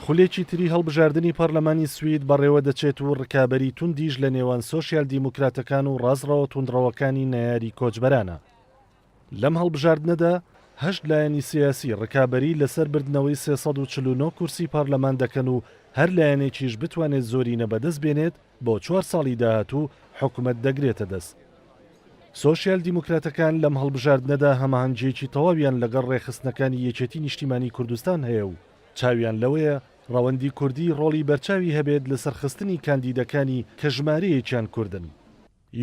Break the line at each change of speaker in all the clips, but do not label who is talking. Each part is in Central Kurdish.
خولێکی تری هەڵبژاردنی پەرلەمانی سوید بەڕێوەدەچێت و ڕکابەری توندیش لە نێوان سۆسیال دیموکراتەکان و ڕاستڕەوە توندڕەوەکانی نەیاری کۆچبەرانە. لەم هەڵبژاردنەدا هەشت لایەنی سیاسی ڕکابەری لەسەر بردنەوەی 349 کورسی پەرلەمان دەکەن و هەر لایەنێکیش بتوانێت زۆرینە بەدەست بێنێت بۆ چوار ساڵی داهاتوو حکومەت دەگرێتە دەست. سۆسیال دیموکراتەکان لەم هەڵبژاردنەدا هەماهەنگییەکی تەواویان لەگەڵ ڕێکخستنەکانی یەکێتی نیشتیمانی کوردستان هەیە و چاویان لەوەیە ڕەوەندی کوردی ڕۆڵی بەرچاوی هەبێت لە سەرخستنی کاندیدەکانی کە ژمارەیەکیان کوردن.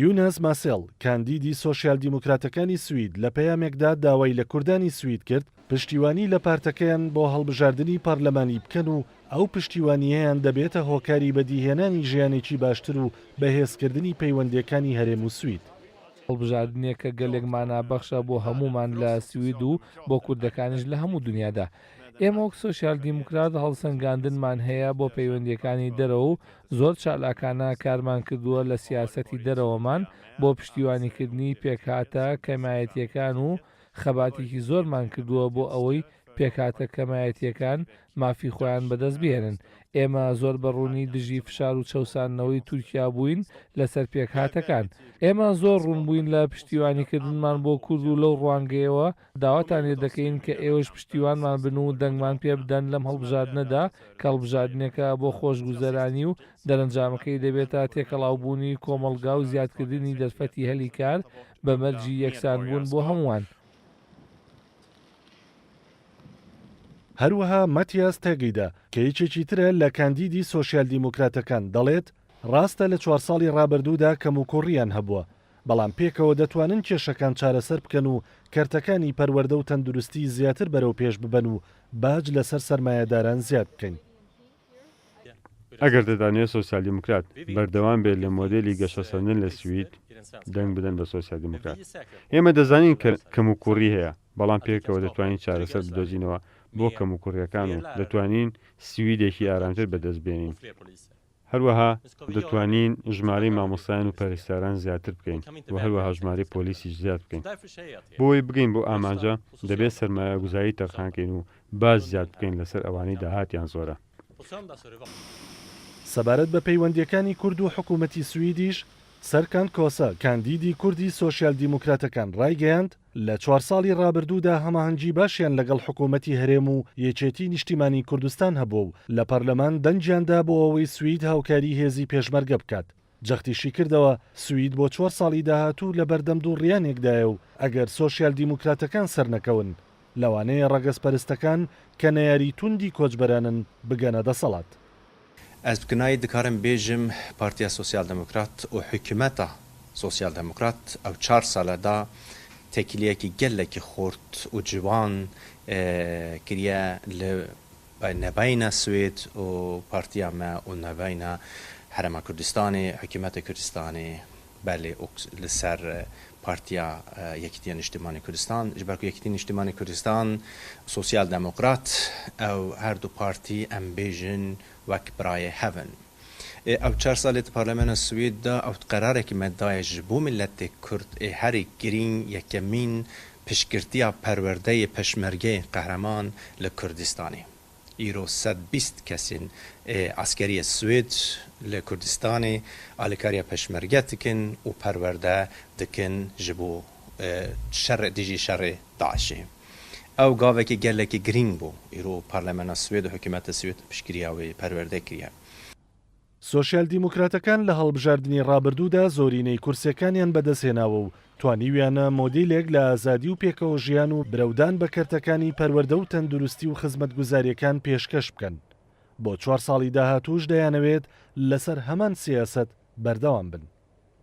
یوناس ماسێڵ، کاندیدی سۆسیال دیموکراتەکانی سوید لە پەیامێکدا داوای لە کوردانی سوید کرد پشتیوانی لە پارتەکەیان بۆ هەڵبژاردنی پەرلەمانی بکەن و ئەو پشتیوانییەیان دەبێتە هۆکاری بەدیهێنانی ژیانێکی باشتر و بەهێزکردنی پەیوەندییەکانی هەرێم و سوید.
هەڵبژاردنێکە گەلێک مانابەخشە بۆ هەموومان لە سوید و بۆ کوردەکانیش لە هەموو دونیادا. ئێمە وەک سۆسیال دیموکرات هەڵسەنگاندنمان هەیە بۆ پەیوەندییەکانی دەرەوە و زۆر چالاکانە کارمان کردووە لە سیاسەتی دەرەوەمان بۆ پشتیوانیکردنی پێکهاتە کەمایەتییەکان و خەباتێکی زۆرمان کردووە بۆ ئەوەی پێکهاتە کەمایەتییەکان مافی خۆیان بەدەست بهێنن. ئێمە زۆر بە ڕوونی دژی فشار و چەوساندنەوەی تورکیا بووین لەسەر پێکهاتەکان. ئێمە زۆر ڕوون بووین لە پشتیوانیکردنمان بۆ کورد و لەو ڕوانگەیەوە داواتان لێ دەکەین کە ئێوەش پشتیوانمان بن و دەنگمان پێ بدەن لەم هەڵبژاردنەدا کە هەڵبژاردنێکە بۆ خۆشگوزەرانی و دەرەنجامەکەی دەبێتە تێکەڵاوبوونی کۆمەڵگا و زیادکردنی دەرفەتی هەلی کار بە مەرجی یەکسانبوون بۆ هەمووان.
هەروەها مەتیاس تێگیدە کە یەکێکی ترە لە کاندیدی سۆسیال دیموکراتەکان دەڵێت ڕاستە لە چوار ساڵی ڕابردوودا کەموکوڕییان هەبووە بەڵام پێکەوە دەتوانن کێشەکان چارەسەر بکەن و کەرتەکانی پەروەردە و تەندروستی زیاتر بەرەو پێش ببەن و باج لەسەر سەرمایەداران زیاد بکەین.
ئەگەر دەتانەوێت سۆسیال دیموکرات بەردەوام بێت لە مۆدێلی گەشەسەندن لە سوید، دەنگ بدەن بە سۆسیال دیموکرات. ئێمە دەزانین کە کەموکوڕی هەیە، بەڵام پێکەوە دەتوانین چارەسەر بدۆزینەوە بۆ کەموکوڕییەکان و دەتوانین سویدێکی ئارامتر بەدەست بێنین. هەروەها دەتوانین ژمارەی مامۆستایان و پەرستاران زیاتر بکەین و هەروەها ژمارەی پۆلیسیش زیاد بکەین. بۆ ئەوەی بگەین بەو ئامانجە، دەبێت سەرمایەگوزاری تەرخان کەین و باج زیاد بکەین لەسەر ئەوانەی داهاتیان زۆرە.
سەبارەت بە پەیوەندییەکانی کورد و حکوومەتی سویدیش، سەرکان کۆسە، کاندیدی کوردی سۆسیال دیموکراتەکان ڕایگەیاند، لە چوار ساڵی ڕابردوودا هەماهەنگی باشیان لەگەڵ حکوومەتی هەرێم و یەکێتی نیشتیمانی کوردستان هەبووە و لە پەرلەمان دەنگیان دا بۆ ئەوەی سوید هاوکاری هێزی پێشمەرگە بکات. جەختیشی کردەوە، سوید بۆ چوار ساڵی داهاتوو لەبەردەم دووڕیانێکدایە و ئەگەر سۆسیال دیموکراتەکان سەرنەکەون، لەوانەیە ڕەگەزپەرستەکان کە نەیاری توندی کۆچبەرانن بگەنە دەسەڵات.
Ez bi kinayê dikarim bêjim Partiya Sosyal Demokrat û hikûmeta Sosyal Demokrat ew çar sal e da têkiliyekî gelekî xurt û ciwan kiriye li nebeyna Swêd û partiya me û nebeyna Herêma Kurdistanê, hikûmeta Kurdistanê belê û li ser Partiya Yekîtiya Niştimanî Kurdistan ji ber ku Yekîtiya Niştimanî Kurdistan Sosyal Demokrat ew her du partî em bêjin wek birayê hev in. Ew çar salê di Parlamena Swêd de ew qerarekî me daye ji bo miletê Kurd ê herî girîng yekemîn piştgirtiya perwerdeyê peşmergeyên qehreman li Kurdistanê. Îro 120 kesên eskeriyê Swêd li Kurdistanê alîkariya peşmerge dikin û perwerde dikin ji bo şerê dijî şerê DAIŞ'ê. Ew gavekî gelekî girîng bû. Îro Parlamena Swêd û hikûmeta Swêd piştgiriya wê perwerde kiriye.
سۆسیال دیموکراتەکان لە هەڵبژاردنی ڕابردوودا زۆرینەی کورسیەکانیان بەدەستهێناوە و توانیویانە مۆدیلێک لە ئازادی و پێکەوەژیان و برەودان بە کەرتەکانی پەروەردە و تەندروستی و خزمەتگوزاریەکان پێشکەش بکەن. بۆ چوار ساڵی داهاتووش دەیانەوێت لەسەر هەمان سیاسەت بەردەوام بن.